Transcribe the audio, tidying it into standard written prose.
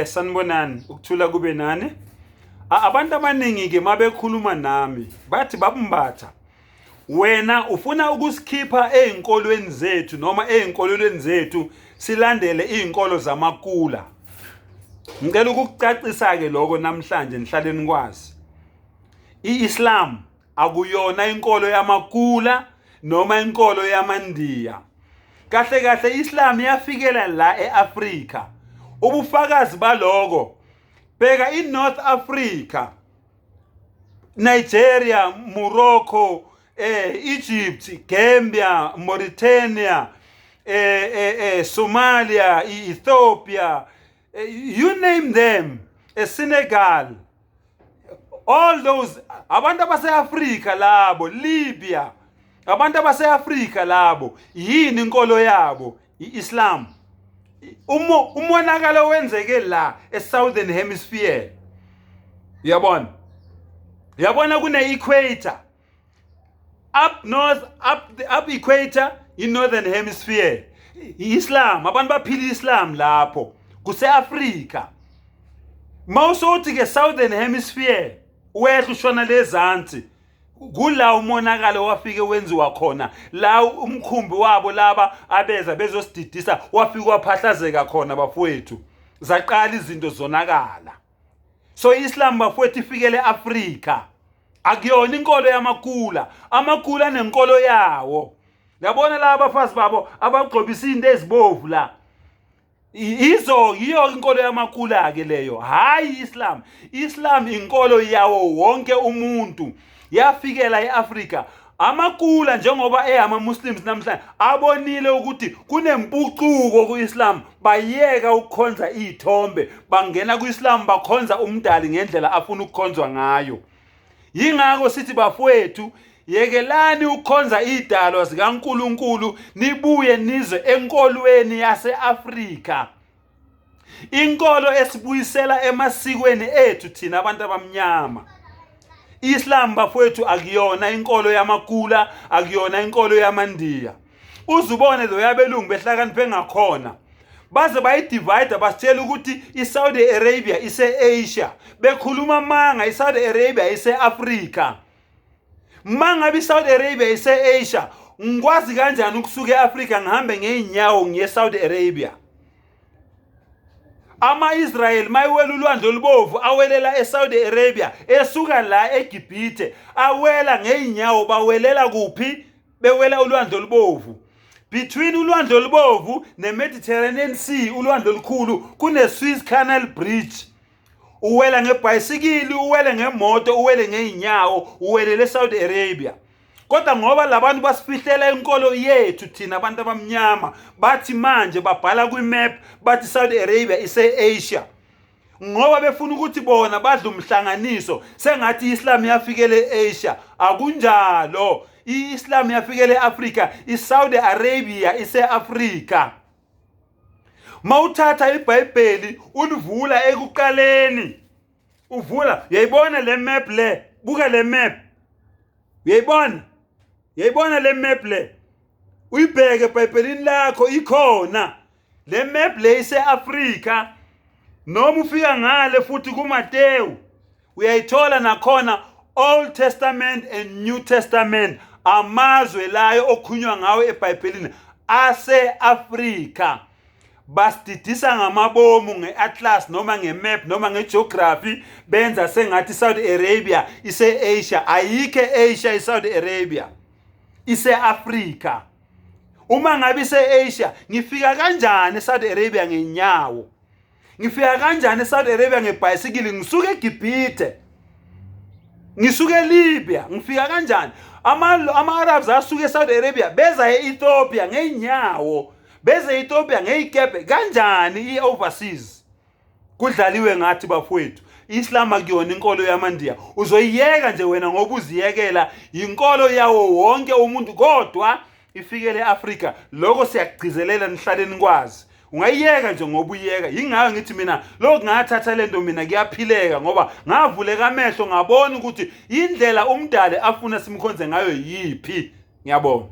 Sanibonani, ukuthula kube nani. Abantu abaningi ke mabekhuluma nami bathi babumbatha wena ufuna ukusikhipha ezinkolweni zethu noma ezinkolelweni zethu silandele izinkolo zamakula. Ngicela ukukucacisa ke lokho namhlanje nihlale nikwazi. I-Islam akuyona inkolo yamakula noma inkolo yamandiya. Kahle kahle Islam yafikela la eAfrika. Ubufakazi baloko bheka iNorth Africa, Nigeria, Morocco, Egypt, Gambia, Mauritania, Somalia, Ethiopia, you name them, Senegal. All those abantu abase-Afrika labo, Libya, abantu abase-Afrika labo, yini inkolo yabo? I-Islam. Umonakalo wenzeke la e-Southern Hemisphere. Uyabona? Uyabona kune-equator. Up north, up the up equator, i-Northern Hemisphere. I-Islam, abantu baphila i-Islam lapho. Kuse-Afrika. Mawusothi ke Southern Hemisphere, wehla ushona lezansi. Kula umonakalo wafike wenziwa khona la umkhumbi wabo laba abeza bezosididisa wafika waphahlazeka khona bafowethu, zaqala izinto zonakala. So Islam bafowethu ifikele eAfrika, akuyona inkolo yamakula. Amakula anenkolo yawo. Yabona la abafazi babo abagqobisa izinto ezibovu la, izo yiyo inkolo yamakula ke leyo, hayi Islam. Islam inkolo yawo wonke umuntu, yafikela eAfrika. Amakula njengoba eyama Muslims namhlanje abonile ukuthi kunempucuko kuIslam, bayeka ukukhonza izithombe, bangena kuIslam, bakhonza umdali ngendlela afuna ukukhonzwa ngayo. Yingakho sithi bafowethu, yekelani ukukhonza idalwa zikaNkuluNkulu, nibuye nizwe enkolweni yaseAfrika, inkolo esibuyisela emasikweni ethu thina abantu abamnyama. Islam bafowethu akuyona inkolo yamakula, akuyona inkolo yamandiya. Uzubone lo yabelungu behlakaniphe ngakhona, baze bayidivide, basitshela ukuthi iSaudi Arabia ise-Asia, bekhuluma amanga. iSaudi Arabia ise-Afrika. Mangabe iSaudi Arabia ise-Asia, ngikwazi kanjani ukusuka e-Afrika ngihambe ngey'nyawo ngiye eSaudi Arabia? Ama-Israyeli mayiwela ulwandle olubovu awelela eSaudi Arabia, esuka la eGibhithe awela ngey'nyawo, bawelela kuphi? Bewela ulwandle olubovu. Between ulwandle olubovu ne-Mediterranean Sea, ulwandle olukhulu, kune-Suez Canal Bridge. Uwela ngebhayisikili, uwele ngemoto, uwele ngey'nyawo, uwelele eSaudi Arabia. Kodwa ngoba labantu basifihlela inkolo yethu thina abantu abamnyama, bathi manje babhala kwi-map bathi Saudi Arabia ise-Asia, ngoba befuna ukuthi bona badle umhlanganiso sengathi i-Islam yafikele e-Asia. Akunjalo, i-Islam yafikele e-Afrika, i-Saudi Arabia ise-Afrika. Mawuthatha iBhayibheli ulivula ekuqaleni, uvula uyayibona le map le, buka le map, uyayibona, uyayibona le map le, uyibheke eBhayibhelini lakho ikhona le map le, ise-Afrika. Noma ufika ngale futhi kuMateyu uyayithola nakhona, Old Testament and New Testament, amazwe layo okhunywa ngawo eBhayibhelini ase-Afrika. Basididisa ngamabomu nge-atlas noma nge-map noma nge-geography, benza sengathi i-Saudi Arabia ise-Asia. Ayikho e-Asia i-Saudi Arabia, ise-Afrika. Uma ngabe ise-Asia, ngifika kanjani e-Saudi Arabia ngenyawo? Ngifika kanjani e-Saudi Arabia ngebhayisikili ngisuke eGibhithe, ngisuke eLibya? Ngifika kanjani? Ama-Arabs asuka e-Saudi Arabia beza e-Ethiopia ngeenyawo, beze e-Ethiopia ngey'kebhe kanjani? I-overseas kudlaliwe ngathi bafowethu. Islam akuyona inkolo yamandiya, uzoyiyeka nje wena ngoba uziyekela. Inkolo yawo wonke umuntu, kodwa ifikele eAfrika. Lokho siyakugcizelela, nihlaleni kwazi. Ungayiyeka nje ngoba uyeka. Yingakho ngithi mina lokhu ngathatha lento mina kuyaphileka, ngoba ngavuleka amehlo ngabona ukuthi indlela umdali afuna simkhonze ngayo yiphi. Ngiyabonga.